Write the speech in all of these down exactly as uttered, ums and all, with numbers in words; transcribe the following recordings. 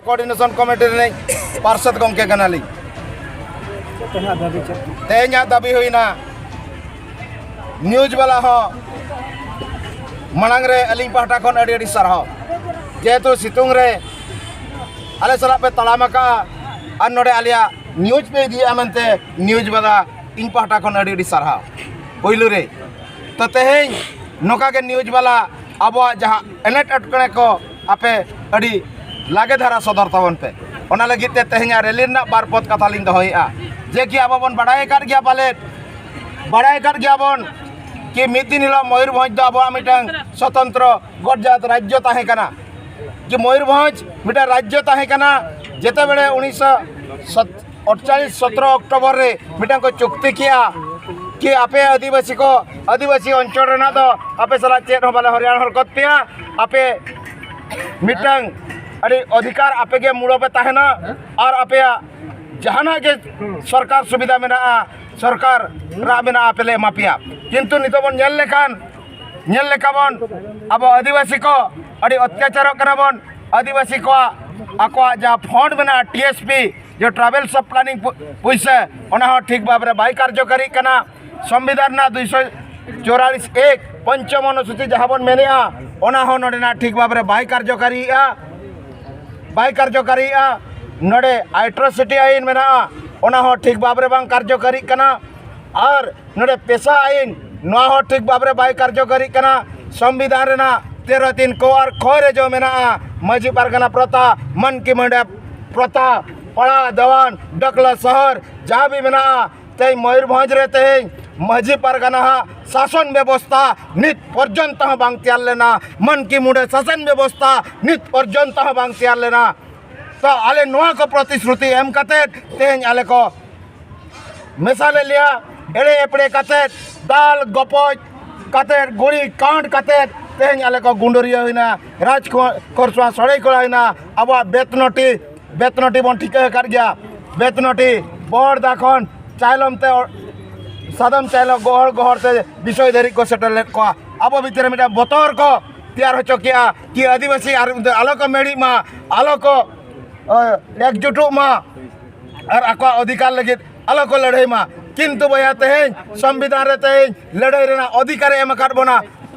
Coordination committee ᱨᱤᱱᱤᱡ ᱯᱟᱨᱥᱮᱛ ᱜᱚᱢᱠᱮ ᱠᱟᱱᱟᱞᱤᱧ᱾ ᱛᱮᱦᱮᱧᱟᱜ ᱫᱟᱹᱵᱤ ᱦᱩᱭᱱᱟ, ᱱᱤᱭᱩᱡᱽ ᱵᱟᱞᱟ ᱦᱚᱸ ᱢᱟᱲᱟᱝ ᱨᱮ ᱟᱹᱞᱤᱧ ᱯᱟᱦᱴᱟ ᱠᱷᱚᱱ ᱟᱹᱰᱤ ᱟᱹᱰᱤ ᱥᱟᱨᱦᱟᱣ, ᱡᱮᱦᱮᱛᱩ ᱥᱤᱛᱩᱝ ᱨᱮ ᱟᱞᱮ ᱥᱟᱞᱟᱜ ᱯᱮ ᱛᱟᱲᱟᱢ ᱟᱠᱟᱫᱼᱟ ᱟᱨ ᱱᱚᱰᱮ ᱟᱞᱮᱭᱟᱜ ᱱᱤᱭᱩᱡᱽ ᱯᱮ ᱤᱫᱤᱭᱮᱫᱼᱟ ᱢᱮᱱᱛᱮ ᱱᱤᱭᱩᱡᱽ ᱵᱟᱞᱟ ᱤᱧ ᱯᱟᱦᱴᱟ ᱠᱷᱚᱱ ᱟᱹᱰᱤ ᱟᱹᱰᱤ ᱥᱟᱨᱦᱟᱣ᱾ ᱯᱳᱭᱞᱳ ᱨᱮ ᱛᱚ ᱛᱮᱦᱮᱧ ᱱᱚᱝᱠᱟ ᱜᱮ ᱱᱤᱭᱩᱡᱽ ᱵᱟᱞᱟ ᱟᱵᱚᱣᱟᱜ ᱡᱟᱦᱟᱸ ᱮᱱᱮᱴ ᱮᱴᱠᱮᱴᱚᱬᱮ ᱠᱚ ᱟᱯᱮ ᱟᱹᱰᱤ ᱞᱟᱜᱮ ᱫᱷᱟᱨᱟ ᱥᱚᱫᱚᱨ ᱛᱟᱵᱚᱱ ᱯᱮ᱾ ᱚᱱᱟ ᱞᱟᱹᱜᱤᱫ ᱛᱮ ᱛᱮᱦᱮᱧᱟᱜ ᱨᱮᱞᱤ ᱨᱮᱱᱟᱜ ᱵᱟᱨ ᱯᱚᱫ ᱠᱟᱛᱷᱟ ᱞᱤᱧ ᱫᱚᱦᱚᱭᱮᱫᱼᱟ, ᱡᱮ ᱠᱤ ᱟᱵᱚ ᱵᱚᱱ ᱵᱟᱲᱟᱭ ᱟᱠᱟᱫ ᱜᱮᱭᱟ ᱯᱟᱞᱮᱫ, ᱵᱟᱲᱟᱭ ᱟᱠᱟᱫ ᱜᱮᱭᱟ ᱵᱚᱱ ᱠᱤ ᱢᱤᱫ ᱫᱤᱱ ᱦᱤᱞᱳᱜ ᱢᱚᱭᱩᱨᱵᱷᱚᱸᱡᱽ ᱫᱚ ᱟᱵᱚᱣᱟᱜ ᱢᱤᱫᱴᱟᱝ ᱥᱚᱛᱚᱱᱛᱨᱚ ᱜᱚᱰᱡᱟᱛ ᱨᱟᱡᱽᱡᱚ ᱛᱟᱦᱮᱸ ᱠᱟᱱᱟ, ᱡᱮ ᱢᱚᱭᱩᱨᱵᱷᱚᱸᱡᱽ ᱢᱤᱫᱴᱟᱝ ᱨᱟᱡᱽᱡᱚ ᱛᱟᱦᱮᱸ ᱠᱟᱱᱟ᱾ ᱡᱮᱛᱮᱵᱮᱲᱮ ᱩᱱᱤᱥᱥᱚ ᱟᱴᱪᱟᱞᱤᱥ ᱥᱚᱛᱨᱚ ᱚᱠᱴᱳᱵᱚᱨ ᱨᱮ ᱢᱤᱫᱴᱟᱝ ᱠᱚ ᱪᱩᱠᱛᱤ ᱠᱮᱜᱼᱟ ᱠᱤ ᱟᱯᱮ ᱟᱹᱫᱤᱵᱟᱹᱥᱤ ᱠᱚ, ᱟᱹᱫᱤᱵᱟᱹᱥᱤ ᱚᱧᱪᱚᱞ ᱨᱮᱱᱟᱜ ᱫᱚ ᱟᱯᱮ ᱥᱟᱞᱟᱜ ᱪᱮᱫ ᱦᱚᱸ ᱵᱟᱞᱮ ᱦᱚᱨᱭᱟᱱ ᱦᱚᱨᱠᱚᱛ ᱯᱮᱭᱟ, ᱟᱯᱮ ᱢᱤᱫᱴᱟᱝ ᱟᱹᱰᱤ ᱚᱫᱷᱤᱠᱟᱨ ᱟᱯᱮ ᱜᱮ ᱢᱩᱲᱚ ᱯᱮ ᱛᱟᱦᱮᱱᱟ ᱟᱨ ᱟᱯᱮᱭᱟᱜ ᱡᱟᱦᱟᱱᱟᱜ ᱜᱮ ᱥᱚᱨᱠᱟᱨ ᱥᱩᱵᱤᱫᱷᱟ ᱢᱮᱱᱟᱜᱼᱟ, ᱥᱚᱨᱠᱟᱨ ᱨᱟᱜ ᱢᱮᱱᱟᱜᱼᱟ, ᱟᱯᱮ ᱞᱮ ᱮᱢᱟ ᱯᱮᱭᱟ᱾ ᱠᱤᱱᱛᱩ ᱱᱤᱛᱚᱜ ᱵᱚᱱ ᱧᱮᱞ ᱞᱮᱠᱷᱟᱱ, ᱧᱮᱞ ᱞᱮᱠᱟ ᱵᱚᱱ ᱟᱵᱚ ᱟᱹᱫᱤᱵᱟᱹᱥᱤ ᱠᱚ ᱟᱹᱰᱤ ᱚᱛᱛᱟᱪᱟᱨᱚᱜ ᱠᱟᱱᱟ ᱵᱚᱱ᱾ ᱟᱹᱫᱤᱵᱟᱹᱥᱤ ᱠᱚᱣᱟᱜ ᱟᱠᱚᱣᱟᱜ ᱡᱟᱦᱟᱸ ᱯᱷᱚᱱᱰ ᱢᱮᱱᱟᱜᱼᱟ, ᱴᱤ ᱮᱥ ᱯᱤ, ᱡᱮ ᱴᱨᱟᱵᱷᱮᱞ ᱥᱚᱵ ᱯᱞᱟᱱᱤᱝ ᱯᱩ-, ᱯᱩᱭᱥᱟᱹ, ᱚᱱᱟ ᱦᱚᱸ ᱴᱷᱤᱠ ᱵᱷᱟᱵᱽ ᱨᱮ ᱵᱟᱭ ᱠᱟᱨᱡᱚᱠᱟᱨᱤᱜ ᱠᱟᱱᱟ᱾ ᱥᱚᱝᱵᱤᱫᱷᱟᱱ ᱨᱮᱱᱟᱜ ᱫᱩᱭᱥᱚ ᱪᱩᱣᱟᱞᱤᱥ ᱮᱠ ᱯᱚᱧᱪᱚᱢ ᱚᱱᱩᱥᱩᱪᱤ ᱡᱟᱦᱟᱸ ᱵᱚᱱ ᱢᱮᱱᱮᱜᱼᱟ, ᱚᱱᱟ ᱦᱚᱸ ᱱᱚᱰᱮᱱᱟᱜ ᱴᱷᱤᱠ ᱵᱷᱟᱵᱽ ᱨᱮ ᱵᱟᱭ ᱠᱟᱨᱡᱚᱠᱟᱨᱤᱭᱮᱜᱼᱟ, ᱵᱟᱭ ᱠᱟᱨᱡᱚᱠᱟᱨᱤᱭᱮᱜᱼᱟ᱾ ᱱᱚᱰᱮ ᱟᱭᱴᱨᱚᱥᱤᱴᱤ ᱟᱭᱤᱱ ᱢᱮᱱᱟᱜᱼᱟ, ᱚᱱᱟ ᱦᱚᱸ ᱴᱷᱤᱠ ᱵᱷᱟᱵᱽ ᱨᱮ ᱵᱟᱝ ᱠᱟᱨᱡᱚᱠᱟᱨᱤᱜ ᱠᱟᱱᱟ᱾ ᱟᱨ ᱱᱚᱰᱮ ᱯᱮᱥᱟ ᱟᱭᱤᱱ, ᱱᱚᱣᱟ ᱦᱚᱸ ᱴᱷᱤᱠ ᱵᱷᱟᱵᱽ ᱨᱮ ᱵᱟᱭ ᱠᱟᱨᱡᱚᱠᱟᱨᱤᱜ ᱠᱟᱱᱟ᱾ ᱥᱚᱝᱵᱤᱫᱷᱟᱱ ᱨᱮᱱᱟᱜ ᱛᱮᱨᱚ ᱛᱤᱱ ᱠᱚ ᱟᱨ ᱠᱷᱚᱭ ᱨᱮ ᱡᱚ ᱢᱮᱱᱟᱜᱼᱟ, ᱢᱟᱹᱡᱷᱤ ᱯᱟᱨᱜᱟᱱᱟ ᱯᱨᱚᱛᱷᱟ, ᱢᱟᱱᱠᱤ ᱢᱟᱹᱰᱟ ᱯᱨᱚᱛᱷᱟ, ᱯᱟᱲᱟ ᱫᱮᱣᱟᱱ, ᱰᱟᱠᱞᱟ ᱥᱚᱦᱚᱨ, ᱡᱟᱦᱟᱸ ᱵᱤ ᱢᱮᱱᱟᱜᱼᱟ, ᱛᱮᱦᱮᱧ ᱢᱚᱭᱩᱨᱵᱷᱚᱸᱡᱽ ᱨᱮ ᱛᱮᱦᱮᱧ ᱢᱟᱹᱡᱷᱤ ᱯᱟᱨᱜᱟᱱᱟ ᱦᱟᱜ ᱥᱟᱥᱚᱱ ᱵᱮᱵᱚᱥᱛᱷᱟ ᱱᱤᱛ ᱯᱚᱨᱡᱚᱱᱛᱚ ᱦᱚᱸ ᱵᱟᱝ ᱛᱮᱭᱟᱨ ᱞᱮᱱᱟ, ᱢᱟᱱᱠᱤ ᱢᱩᱸᱰᱟ ᱥᱟᱥᱚᱱ ᱵᱮᱵᱚᱥᱛᱷᱟ ᱱᱤᱛ ᱯᱚᱨᱡᱚᱱᱛᱚ ᱦᱚᱸ ᱵᱟᱝ ᱛᱮᱭᱟᱨ ᱞᱮᱱᱟ᱾ ᱛᱚ ᱟᱞᱮ ᱱᱚᱣᱟ ᱠᱚ ᱯᱨᱚᱛᱤᱥᱨᱩᱛᱤ ᱮᱢ ᱠᱟᱛᱮᱫ ᱛᱮᱦᱮᱧ ᱟᱞᱮ ᱠᱚ ᱢᱮᱥᱟ ᱞᱮᱫ ᱞᱮᱭᱟ, ᱮᱲᱮ ᱮᱯᱲᱮ ᱠᱟᱛᱮᱫ, ᱫᱟᱞ ᱜᱚᱯᱚᱡ ᱠᱟᱛᱮᱫ, ᱜᱩᱲᱤ ᱠᱟᱸᱰ ᱠᱟᱛᱮᱫ ᱛᱮᱦᱮᱧ ᱟᱞᱮ ᱠᱚ ᱜᱩᱸᱰᱩᱨᱤᱭᱟᱹ ᱦᱩᱭᱱᱟ, ᱨᱟᱡᱽ ᱠᱚ-, ᱠᱚᱨᱥᱚᱣᱟ ᱥᱚᱲᱮ ᱠᱚᱲᱟ ᱦᱩᱭᱱᱟ, ᱟᱵᱚᱣᱟᱜ ᱵᱮᱛᱱᱚᱴᱤ, ᱵᱮᱛᱱᱚᱴᱤ ᱵᱚᱱ ᱴᱷᱤᱠᱟᱹ ᱟᱠᱟᱫ ᱜᱮᱭᱟ᱾ ᱵᱮᱛᱱᱚᱴᱤ ᱵᱚᱦᱚᱲᱫᱟ ᱠᱷᱚᱱ ᱪᱟᱭᱞᱚᱢ ᱛᱮ ᱚ-, ᱥᱟᱫᱚᱢ ᱪᱟᱭᱞᱚ ᱜᱚᱦᱚᱲ ᱜᱚᱦᱚᱲ ᱛᱮ ᱵᱤᱥᱚᱭ ᱫᱷᱟᱹᱨᱤᱡ ᱠᱚ ᱥᱮᱴᱮᱨ ᱞᱮᱫ ᱠᱚᱣᱟ᱾ ᱟᱵᱚ ᱵᱷᱤᱛᱨᱤ ᱨᱮ ᱢᱤᱫᱴᱟᱝ ᱵᱚᱛᱚᱨ ᱠᱚ ᱛᱮᱭᱟᱨ ᱦᱚᱪᱚ ᱠᱮᱜᱼᱟ ᱠᱤ ᱟᱹᱫᱤᱵᱟᱹᱥᱤ ᱟᱨ ᱟᱞᱚ ᱠᱚ ᱢᱮᱲᱤᱜ ᱢᱟ, ᱟᱞᱚ ᱠᱚ ᱮᱠᱡᱩᱴᱚᱜ ᱢᱟ ᱟᱨ ᱟᱠᱚᱣᱟᱜ ᱚᱫᱷᱤᱠᱟᱨ ᱞᱟᱹᱜᱤᱫ ᱟᱞᱚ ᱠᱚ ᱞᱟᱹᱲᱦᱟᱹᱭ ᱢᱟ᱾ ᱠᱤᱱᱛᱩ ᱵᱚᱭᱦᱟ, ᱛᱮᱦᱮᱧ ᱥᱚᱝᱵᱤᱫᱷᱟᱱ ᱨᱮ ᱛᱮᱦᱮᱧ ᱞᱟᱹᱲᱦᱟᱹᱭ ᱨᱮᱱᱟᱜ ᱚᱫᱷᱤᱠᱟᱨᱮ ᱮᱢ ᱟᱠᱟᱫ ᱵᱚᱱᱟ,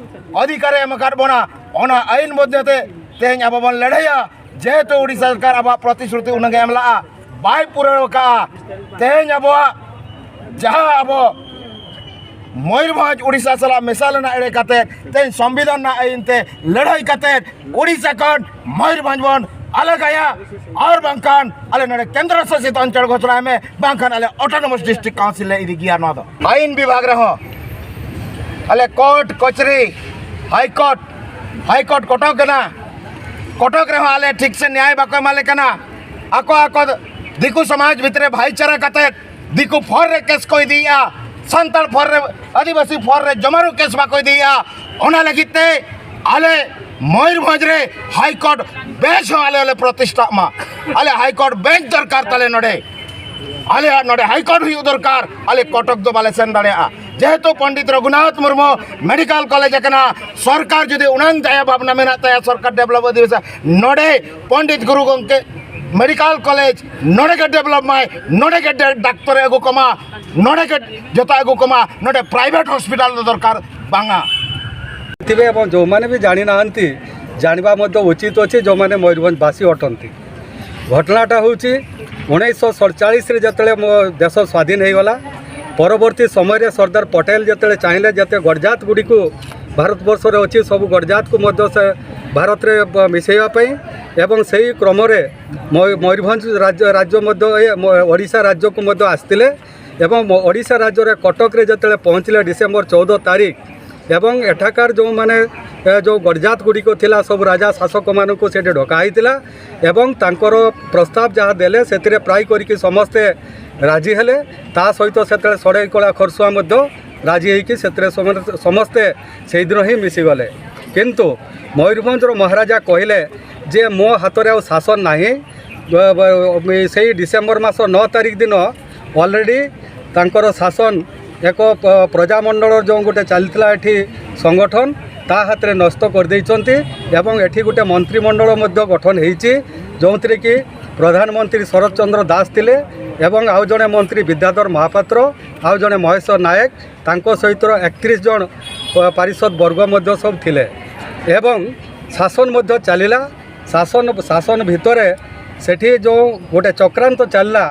ᱚᱫᱷᱤᱠᱟᱨᱮ ᱮᱢ ᱟᱠᱟᱫ ᱵᱚᱱᱟ, ᱚᱱᱟ ᱟᱹᱭᱤᱱ ᱢᱚᱫᱽᱫᱷᱮ ᱛᱮ ᱛᱮᱦᱮᱧ ᱟᱵᱚ ᱵᱚᱱ ᱞᱟᱹᱲᱦᱟᱹᱭᱟ᱾ ᱡᱮᱦᱮᱛᱩ ᱩᱲᱤᱥᱥᱟ ᱥᱚᱨᱠᱟᱨ ᱟᱵᱚᱣᱟᱜ ᱯᱨᱚᱛᱤᱥᱨᱩᱛᱤ ᱩᱱᱟᱹᱜ ᱮ ᱮᱢ ᱞᱟᱜᱼᱟ, ᱵᱟᱭ ᱯᱩᱨᱟᱹᱣ ᱟᱠᱟᱫᱼᱟ᱾ ᱛᱮᱦᱮᱧ ᱟᱵᱚᱣᱟᱜ ᱡᱟᱦᱟᱸ ᱟᱵᱚ ᱢᱚᱭᱩᱨᱵᱷᱚᱸᱡᱽ ᱩᱲᱤᱥᱥᱟ ᱥᱟᱞᱟᱜ ᱢᱮᱥᱟ ᱞᱮᱱᱟ ᱮᱲᱮ ᱠᱟᱛᱮ, ᱛᱮᱦᱮᱧ ᱥᱚᱝᱵᱤᱫᱷᱟᱱ ᱨᱮᱱᱟᱜ ᱟᱹᱭᱤᱱ ᱛᱮ ᱞᱟᱹᱲᱦᱟᱹᱭ ᱠᱟᱛᱮ ᱩᱲᱤᱥᱥᱟ ᱠᱷᱚᱱ ᱢᱚᱭᱩᱨᱵᱷᱚᱸᱡᱽ ᱵᱚᱱ ᱟᱞᱟᱜᱟᱭᱟ, ᱟᱨ ᱵᱟᱝᱠᱷᱟᱱ ᱟᱞᱮ ᱱᱚᱰᱮ ᱠᱮᱱᱫᱨᱚ ᱥᱟᱥᱤᱛ ᱚᱧᱪᱚᱞ ᱜᱷᱳᱥᱚᱱᱟᱭ ᱢᱮ, ᱵᱟᱝᱠᱷᱟᱱ ᱟᱞᱮ ᱚᱴᱳᱱᱚᱢᱟᱥ ᱰᱤᱥᱴᱨᱤᱠᱴ ᱠᱟᱣᱩᱱᱥᱤᱞ ᱞᱮ ᱤᱫᱤ ᱜᱮᱭᱟ᱾ ᱱᱚᱣᱟ ᱫᱚ ᱟᱹᱭᱤᱱ ᱵᱤᱵᱷᱟᱜᱽ ᱨᱮᱦᱚᱸ ᱟᱞᱮ ᱠᱳᱨᱴ ᱠᱚᱪᱟᱹᱨᱤ, ᱦᱟᱭ ᱠᱳᱨᱴ, ᱦᱟᱭ ᱠᱳᱨᱴ ᱠᱚᱴᱚᱠ ᱠᱟᱱᱟ, ᱠᱚᱴᱚᱠ ᱨᱮᱦᱚᱸ ᱟᱞᱮ ᱴᱷᱤᱠ ᱥᱮ ᱱᱮᱭᱟᱭ ᱵᱟᱠᱚ ᱮᱢᱟᱞᱮ ᱠᱟᱱᱟ᱾ ᱟᱠᱚ ᱟᱠᱚ ᱫᱤᱠᱩ ᱥᱚᱢᱟᱡᱽ ᱵᱷᱤᱛᱨᱤ ᱵᱷᱟᱭᱪᱟᱨᱟ ᱠᱟᱛᱮ ᱫᱤᱠᱩ ᱯᱷᱚᱨ ᱨᱮ ᱠᱮᱥ ᱠᱚ ᱤᱫᱤᱭᱮᱫᱼᱟ, ᱥᱟᱱᱛᱟᱲ ᱯᱷᱚᱨ ᱨᱮ, ᱟᱹᱫᱤᱵᱟᱹᱥᱤ ᱯᱷᱚᱨ ᱨᱮ ᱡᱚᱢᱟᱨᱩ ᱠᱮᱥ ᱵᱟᱠᱚ ᱤᱫᱤᱭᱮᱫᱼᱟ᱾ ᱚᱱᱟ ᱞᱟᱹᱜᱤᱫ ᱛᱮ ᱟᱞᱮ ᱢᱚᱭᱩᱨᱵᱷᱚᱸᱡᱽ ᱨᱮ ᱦᱟᱭ ᱠᱳᱨᱴ ᱵᱮᱧᱪ ᱦᱚᱸ ᱟᱞᱮ ᱞᱮ ᱯᱨᱚᱛᱤᱥᱴᱷᱟᱜ ᱢᱟ᱾ ᱟᱞᱮ ᱦᱟᱭ ᱠᱳᱨᱴ ᱵᱮᱧᱪ ᱫᱚᱨᱠᱟᱨ ᱛᱟᱞᱮ ᱱᱚᱰᱮ᱾ ᱟᱞᱮᱭᱟᱜ ᱱᱚᱰᱮ ᱦᱟᱭ ᱠᱳᱨᱴ ᱦᱩᱭᱩᱜ ᱫᱚᱨᱠᱟᱨ, ᱟᱞᱮ ᱠᱚᱴᱚᱠ ᱫᱚ ᱵᱟᱞᱮ ᱥᱮᱱ ᱫᱟᱲᱮᱭᱟᱜᱼᱟ᱾ ᱡᱮᱦᱮᱛᱩ ᱯᱚᱱᱰᱤᱛ ᱨᱚᱜᱷᱩᱱᱟᱛᱷ ᱢᱩᱨᱢᱩ ᱢᱮᱰᱤᱠᱮᱞ ᱠᱚᱞᱮᱡᱽ ᱟᱠᱟᱱᱟ, ᱥᱚᱨᱠᱟᱨ ᱡᱩᱫᱤ ᱩᱱᱟᱹᱝ ᱫᱟᱭᱟ ᱵᱷᱟᱵᱽᱱᱟ ᱢᱮᱱᱟᱜ ᱛᱟᱭᱟ, ᱥᱚᱨᱠᱟᱨ ᱰᱮᱵᱷᱞᱚᱯ ᱚᱫᱷᱤᱵᱮᱥᱚᱱ ᱱᱚᱰᱮ ᱯᱚᱱᱰᱤᱛ ᱜᱩᱨᱩ ᱜᱚᱢᱠᱮ ᱢᱮᱰᱤᱠᱮᱞ ᱠᱚᱞᱮᱡᱽ ᱱᱚᱰᱮ ᱜᱮ ᱰᱮᱵᱷᱞᱚᱯ ᱢᱟᱭ, ᱱᱚᱰᱮ ᱜᱮ ᱰᱮ-, ᱰᱟᱠᱛᱚᱨᱮ ᱟᱹᱜᱩ ᱠᱚᱢᱟ, ᱱᱚᱰᱮ ᱜᱮ ᱡᱚᱛᱚ ᱟᱹᱜᱩ ᱠᱚᱢᱟ, ᱱᱚᱰᱮ ᱯᱨᱟᱭᱵᱷᱮᱴ ᱦᱚᱥᱯᱤᱴᱟᱞ ᱫᱚ ᱫᱚᱨᱠᱟᱨ ᱵᱟᱝᱟ᱾ ଥିବେ ଏବଂ ଯେଉଁମାନେ ବି ଜାଣିନାହାନ୍ତି, ଜାଣିବା ମଧ୍ୟ ଉଚିତ ଅଛି, ଯେଉଁମାନେ ମୟୂରଭଞ୍ଜବାସୀ ଅଟନ୍ତି। ଘଟଣାଟା ହେଉଛି, ଉଣେଇଶହ ସତଚାଳିଶରେ ଯେତେବେଳେ ମୋ ଦେଶ ସ୍ୱାଧୀନ ହେଇଗଲା, ପରବର୍ତ୍ତୀ ସମୟରେ ସର୍ଦ୍ଦାର ପଟେଲ ଯେତେବେଳେ ଚାହିଁଲେ ଯେତେ ଗଡ଼ଜାତଗୁଡ଼ିକୁ, ଭାରତବର୍ଷରେ ଅଛି ସବୁ ଗଡ଼ଜାତକୁ ମଧ୍ୟ ସେ ଭାରତରେ ବ-, ମିଶାଇବା ପାଇଁ, ଏବଂ ସେହି କ୍ରମରେ ମୟୂ-, ମୟୂରଭଞ୍ଜ ରାଜ୍ୟ, ରାଜ୍ୟ ମଧ୍ୟ, ଏ ମ-, ଓଡ଼ିଶା ରାଜ୍ୟକୁ ମଧ୍ୟ ଆସିଥିଲେ। ଏବଂ ମ-, ଓଡ଼ିଶା ରାଜ୍ୟରେ କଟକରେ ଯେତେବେଳେ ପହଞ୍ଚିଲେ ଡିସେମ୍ବର ଚଉଦ ତାରିଖ, ଏବଂ ଏଠାକାର ଯେଉଁମାନେ, ଏ, ଯେଉଁ ଗଡ଼ଜାତ ଗୁଡ଼ିକ ଥିଲା, ସବୁ ରାଜା ଶାସକମାନଙ୍କୁ ସେଠି ଡକା ହେଇଥିଲା ଏବଂ ତାଙ୍କର ପ୍ରସ୍ତାବ ଯାହା ଦେଲେ, ସେଥିରେ ପ୍ରାୟ କରିକି ସମସ୍ତେ ରାଜି ହେଲେ। ତା ସହିତ ସେତେବେଳେ ଷଡ଼େଇ କଳା ଖରସୁଆ ମଧ୍ୟ ରାଜି ହେଇକି ସେଥିରେ ସମ-, ସମସ୍ତେ ସେଇଦିନ ହିଁ ମିଶିଗଲେ। କିନ୍ତୁ ମୟୂରଭଞ୍ଜର ମହାରାଜା କହିଲେ ଯେ, "ମୋ ହାତରେ ଆଉ ଶାସନ ନାହିଁ।" ବ-, ବ-, ସେଇ ଡିସେମ୍ବର ମାସ ନଅ ତାରିଖ ଦିନ ଅଲରେଡ଼ି ତାଙ୍କର ଶାସନ ଏକ ପ-, ପ୍ରଜାମଣ୍ଡଳର ଯେଉଁ ଗୋଟେ ଚାଲିଥିଲା ଏଠି ସଂଗଠନ, ତା ହାତରେ ନ୍ୟସ୍ତ କରିଦେଇଛନ୍ତି। ଏବଂ ଏଠି ଗୋଟେ ମନ୍ତ୍ରିମଣ୍ଡଳ ମଧ୍ୟ ଗଠନ ହେଇଛି, ଯେଉଁଥିରେ କି ପ୍ରଧାନମନ୍ତ୍ରୀ ଶରତ ଚନ୍ଦ୍ର ଦାସ ଥିଲେ ଏବଂ ଆଉ ଜଣେ ମନ୍ତ୍ରୀ ବିଦ୍ୟାଧର ମହାପାତ୍ର, ଆଉ ଜଣେ ମହେଶ୍ୱର ନାୟକ, ତାଙ୍କ ସହିତ ଏକତିରିଶ ଜଣ, ଅ, ପାରିଷଦ ବର୍ଗ ମଧ୍ୟ ସବୁ ଥିଲେ ଏବଂ ଶାସନ ମଧ୍ୟ ଚାଲିଲା। ଶାସନ, ଶାସନ ଭିତରେ ସେଠି ଯେଉଁ ଗୋଟେ ଚକ୍ରାନ୍ତ ଚାଲିଲା,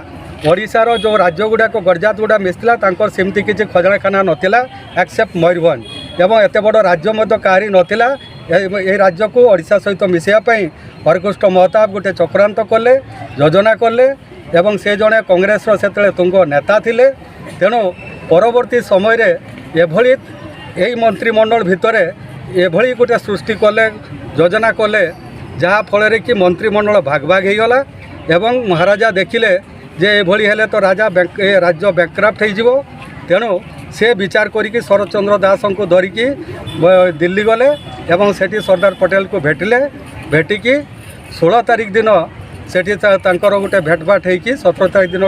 ଓଡ଼ିଶାର ଯେଉଁ ରାଜ୍ୟ ଗୁଡ଼ାକ, ଗଡ଼ଜାତ ଗୁଡ଼ା ମିଶିଥିଲା, ତାଙ୍କର ସେମିତି କିଛି ଖଜଣାଖାନା ନଥିଲା, ଏକ୍ସେପ୍ଟ ମୟୂରଭଞ୍ଜ। ଏବଂ ଏତେ ବଡ଼ ରାଜ୍ୟ ମଧ୍ୟ କାହାରି ନଥିଲା। ଏ, ଏ ରାଜ୍ୟକୁ ଓଡ଼ିଶା ସହିତ ମିଶାଇବା ପାଇଁ ହରେକୃଷ୍ଣ ମହତାବ ଗୋଟେ ଚକ୍ରାନ୍ତ କଲେ, ଯୋଜନା କଲେ ଏବଂ ସେ ଜଣେ କଂଗ୍ରେସର ସେତେବେଳେ ତୁଙ୍ଗ ନେତା ଥିଲେ। ତେଣୁ ପରବର୍ତ୍ତୀ ସମୟରେ ଏଭଳି, ଏହି ମନ୍ତ୍ରିମଣ୍ଡଳ ଭିତରେ ଏଭଳି ଗୋଟେ ସୃଷ୍ଟି କଲେ, ଯୋଜନା କଲେ, ଯାହାଫଳରେ କି ମନ୍ତ୍ରିମଣ୍ଡଳ ଭାଗ ଭାଗ ହେଇଗଲା ଏବଂ ମହାରାଜା ଦେଖିଲେ ଯେ ଏଭଳି ହେଲେ ତ ରାଜା ବ୍ୟାଙ୍କ-, ଏ ରାଜ୍ୟ ବ୍ୟାଙ୍କକ୍ରପ୍ଟ ହେଇଯିବ। ତେଣୁ ସେ ବିଚାର କରିକି ଶରତ ଚନ୍ଦ୍ର ଦାସଙ୍କୁ ଧରିକି ବ-, ଦିଲ୍ଲୀ ଗଲେ ଏବଂ ସେଠି ସର୍ଦ୍ଦାର ପଟେଲଙ୍କୁ ଭେଟିଲେ। ଭେଟିକି ଷୋହଳ ତାରିଖ ଦିନ ସେଠି ତା-, ତାଙ୍କର ଗୋଟେ ଭେଟଭାଟ ହେଇକି ସତର ତାରିଖ ଦିନ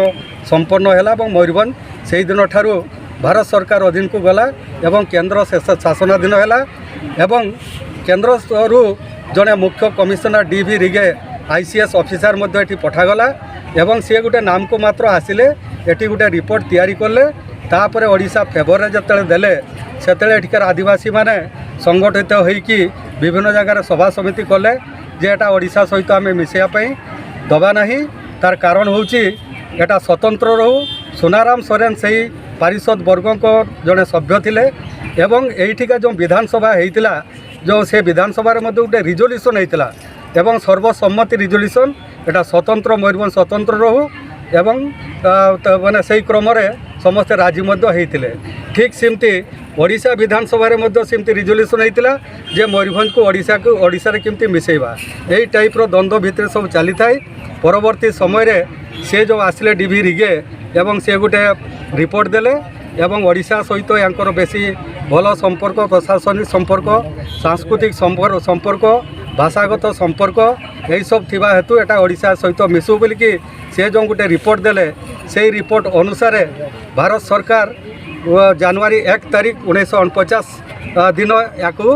ସମ୍ପନ୍ନ ହେଲା ଏବଂ ମୟୂରଭଞ୍ଜ ସେଇ ଦିନଠାରୁ ଭାରତ ସରକାର ଅଧୀନକୁ ଗଲା ଏବଂ କେନ୍ଦ୍ର ଶେଷ ଶାସନାଧୀନ ହେଲା ଏବଂ କେନ୍ଦ୍ରରୁ ଜଣେ ମୁଖ୍ୟ କମିଶନର ଡି ଭି ରିଗେ ଆଇ ସି ଏସ୍ ଅଫିସର ମଧ୍ୟ ଏଠି ପଠାଗଲା ଏବଂ ସିଏ ଗୋଟେ ନାମକୁ ମାତ୍ର ଆସିଲେ, ଏଠି ଗୋଟେ ରିପୋର୍ଟ ତିଆରି କଲେ। ତାପରେ ଓଡ଼ିଶା ଫେଭରରେ ଯେତେବେଳେ ଦେଲେ, ସେତେବେଳେ ଏଠିକାର ଆଦିବାସୀମାନେ ସଂଗଠିତ ହୋଇକି ବିଭିନ୍ନ ଜାଗାରେ ସଭା ସମିତି କଲେ ଯେ ଏଟା ଓଡ଼ିଶା ସହିତ ଆମେ ମିଶାଇବା ପାଇଁ ଦେବା ନାହିଁ। ତାର କାରଣ ହେଉଛି ଏଟା ସ୍ୱତନ୍ତ୍ର ରହୁ। ସୁନାରାମ ସୋରେନ ସେହି ପାରିଷଦ ବର୍ଗଙ୍କ ଜଣେ ସଭ୍ୟ ଥିଲେ ଏବଂ ଏଇଠିକା ଯେଉଁ ବିଧାନସଭା ହେଇଥିଲା, ଯେଉଁ ସେ ବିଧାନସଭାରେ ମଧ୍ୟ ଗୋଟେ ରିଜଲ୍ୟୁସନ୍ ହେଇଥିଲା ଏବଂ ସର୍ବସମ୍ମତି ରିଜଲ୍ୟୁସନ୍, ଏଟା ସ୍ୱତନ୍ତ୍ର, ମୟୂରଭଞ୍ଜ ସ୍ୱତନ୍ତ୍ର ରହୁ ଏବଂ, ଆ, ତ, ମାନେ, ସେଇ କ୍ରମରେ ସମସ୍ତେ ରାଜି ମଧ୍ୟ ହେଇଥିଲେ। ଠିକ୍ ସେମିତି ଓଡ଼ିଶା ବିଧାନସଭାରେ ମଧ୍ୟ ସେମିତି ରିଜଲ୍ୟୁସନ୍ ହେଇଥିଲା ଯେ ମୟୂରଭଞ୍ଜକୁ ଓଡ଼ିଶାକୁ, ଓଡ଼ିଶାରେ କେମିତି ମିଶାଇବା, ଏଇ ଟାଇପ୍ର ଦ୍ୱନ୍ଦ୍ୱ ଭିତରେ ସବୁ ଚାଲିଥାଏ। ପରବର୍ତ୍ତୀ ସମୟରେ ସେ ଯେଉଁ ଆସିଲେ ଡି ଭି ରିଗେ ଏବଂ ସେ ଗୋଟେ ରିପୋର୍ଟ ଦେଲେ ଏବଂ ଓଡ଼ିଶା ସହିତ ୟାଙ୍କର ବେଶୀ ଭଲ ସମ୍ପର୍କ, ପ୍ରଶାସନିକ ସମ୍ପର୍କ, ସାଂସ୍କୃତିକ ସମ୍ପର୍କ, ସମ୍ପର୍କ, ଭାଷାଗତ ସମ୍ପର୍କ ଏହିସବୁ ଥିବା ହେତୁ ଏଟା ଓଡ଼ିଶା ସହିତ ମିଶୁ ବୋଲିକି ସେ ଯେଉଁ ଗୋଟେ ରିପୋର୍ଟ ଦେଲେ, ସେଇ ରିପୋର୍ଟ ଅନୁସାରେ ଭାରତ ସରକାର, ଅ, ଜାନୁଆରୀ ଏକ ତାରିଖ ଉଣେଇଶହ ଅଣପଚାଶ, ଅ, ଦିନ ୟାକୁ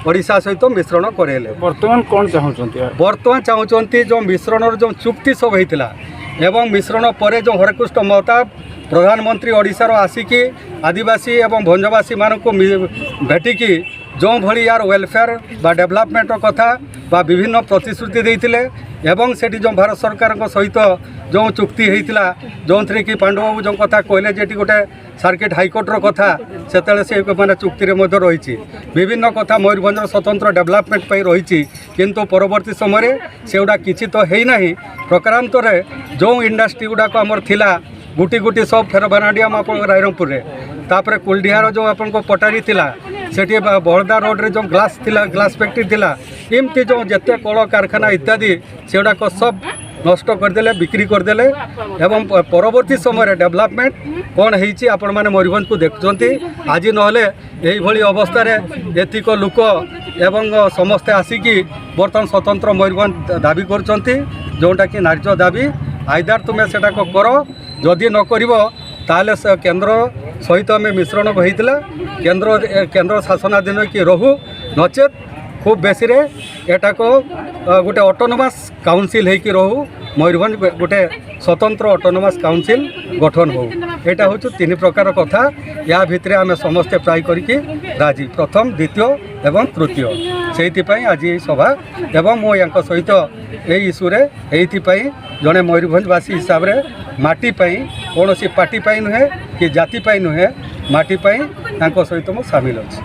ଓଡ଼ିଶା ସହିତ ମିଶ୍ରଣ କରେଇଲେ। ବର୍ତ୍ତମାନ କ'ଣ ଚାହୁଁଛନ୍ତି? ବର୍ତ୍ତମାନ ଚାହୁଁଛନ୍ତି ଯେଉଁ ମିଶ୍ରଣର ଯେଉଁ ଚୁକ୍ତି ସବୁ ହେଇଥିଲା ଏବଂ ମିଶ୍ରଣ ପରେ ଯେଉଁ ହରେକୃଷ୍ଣ ମହତାବ ପ୍ରଧାନମନ୍ତ୍ରୀ ଓଡ଼ିଶାର ଆସିକି ଆଦିବାସୀ ଏବଂ ଭଞ୍ଜବାସୀମାନଙ୍କୁ ମି- ଭେଟିକି ଯେଉଁଭଳି ୟାର ୱେଲଫେୟାର ବା ଡେଭଲପମେଣ୍ଟର କଥା ବା ବିଭିନ୍ନ ପ୍ରତିଶ୍ରୁତି ଦେଇଥିଲେ ଏବଂ ସେଠି ଯେଉଁ ଭାରତ ସରକାରଙ୍କ ସହିତ ଯେଉଁ ଚୁକ୍ତି ହେଇଥିଲା, ଯେଉଁଥିରେ କି ପାଣ୍ଡୁବାବୁ ଯେଉଁ କଥା କହିଲେ ଯେ ଏଠି ଗୋଟେ ସାର୍କିଟ ହାଇକୋର୍ଟର କଥା, ସେତେବେଳେ ସେ ମାନେ ଚୁକ୍ତିରେ ମଧ୍ୟ ରହିଛି। ବିଭିନ୍ନ କଥା ମୟୂରଭଞ୍ଜର ସ୍ୱତନ୍ତ୍ର ଡେଭଲପମେଣ୍ଟ ପାଇଁ ରହିଛି, କିନ୍ତୁ ପରବର୍ତ୍ତୀ ସମୟରେ ସେଗୁଡ଼ା କିଛି ତ ହେଇନାହିଁ। ପ୍ରକାରାନ୍ତରେ ଯେଉଁ ଇଣ୍ଡଷ୍ଟ୍ରି ଗୁଡ଼ାକ ଆମର ଥିଲା, ଗୁଟି ଗୁଟି ସବ୍ ଫେରବାନାଡ଼ିଆମ ଆପଣଙ୍କ ରାଇରଙ୍ଗପୁରରେ, ତାପରେ କୁଲଡିହାର ଯେଉଁ ଆପଣଙ୍କ ପଟାରୀ ଥିଲା, ସେଠି ବା- ବଳଦା ରୋଡ଼ରେ ଯେଉଁ ଗ୍ଲାସ୍ ଥିଲା, ଗ୍ଲାସ୍ ଫ୍ୟାକ୍ଟ୍ରି ଥିଲା, ଏମିତି ଯେଉଁ ଯେତେ କଳକାରଖାନା ଇତ୍ୟାଦି, ସେଗୁଡ଼ାକ ସବ୍ ନଷ୍ଟ କରିଦେଲେ, ବିକ୍ରି କରିଦେଲେ ଏବଂ ପ- ପରବର୍ତ୍ତୀ ସମୟରେ ଡେଭଲପମେଣ୍ଟ କ'ଣ ହେଇଛି ଆପଣମାନେ ମୟୂରଭଞ୍ଜକୁ ଦେଖୁଛନ୍ତି। ଆଜି ନହେଲେ ଏଇଭଳି ଅବସ୍ଥାରେ ଏତିକ ଲୋକ ଏବଂ ସମସ୍ତେ ଆସିକି ବର୍ତ୍ତମାନ ସ୍ୱତନ୍ତ୍ର ମୟୂରଭଞ୍ଜ ଦାବି କରୁଛନ୍ତି, ଯେଉଁଟାକି ନ୍ୟାର୍ଯ୍ୟ ଦାବି। ଆଇଦର ତୁମେ ସେଟାକୁ କର, ଯଦି ନ କରିବ ତାହେଲେ ସେ କେନ୍ଦ୍ର ସହିତ ଆମେ ମିଶ୍ରଣ ହେଇଥିଲା, କେନ୍ଦ୍ର ଏ- କେନ୍ଦ୍ର ଶାସନାଧୀନ ହେଇକି ରହୁ, ନଚେତ୍ ଖୁବ୍ ବେଶୀରେ ଏଟାକୁ ଅ, ଗୋଟେ ଅଟୋନୋମସ୍ କାଉନସିଲ୍ ହେଇକି ରହୁ, ମୟୂରଭଞ୍ଜ ଗୋଟେ ସ୍ୱତନ୍ତ୍ର ଅଟୋନୋମସ୍ କାଉନସିଲ୍ ଗଠନ ହଉ। ଏଇଟା ହେଉଛି ତିନି ପ୍ରକାର କଥା। ୟା ଭିତରେ ଆମେ ସମସ୍ତେ ଟ୍ରାଏ କରିକି ରାଜି, ପ୍ରଥମ, ଦ୍ୱିତୀୟ ଏବଂ ତୃତୀୟ। ସେଇଥିପାଇଁ ଆଜି ଏହି ସଭା ଏବଂ ମୁଁ ୟାଙ୍କ ସହିତ ଏହି ଇସ୍ୟୁରେ ଏଇଥିପାଇଁ ଜଣେ ମୟୂରଭଞ୍ଜବାସୀ ହିସାବରେ ମାଟି ପାଇଁ, କୌଣସି ପାର୍ଟି ପାଇଁ ନୁହେଁ କି ଜାତି ପାଇଁ ନୁହେଁ, ମାଟି ପାଇଁ ତାଙ୍କ ସହିତ ମୁଁ ସାମିଲ ଅଛି।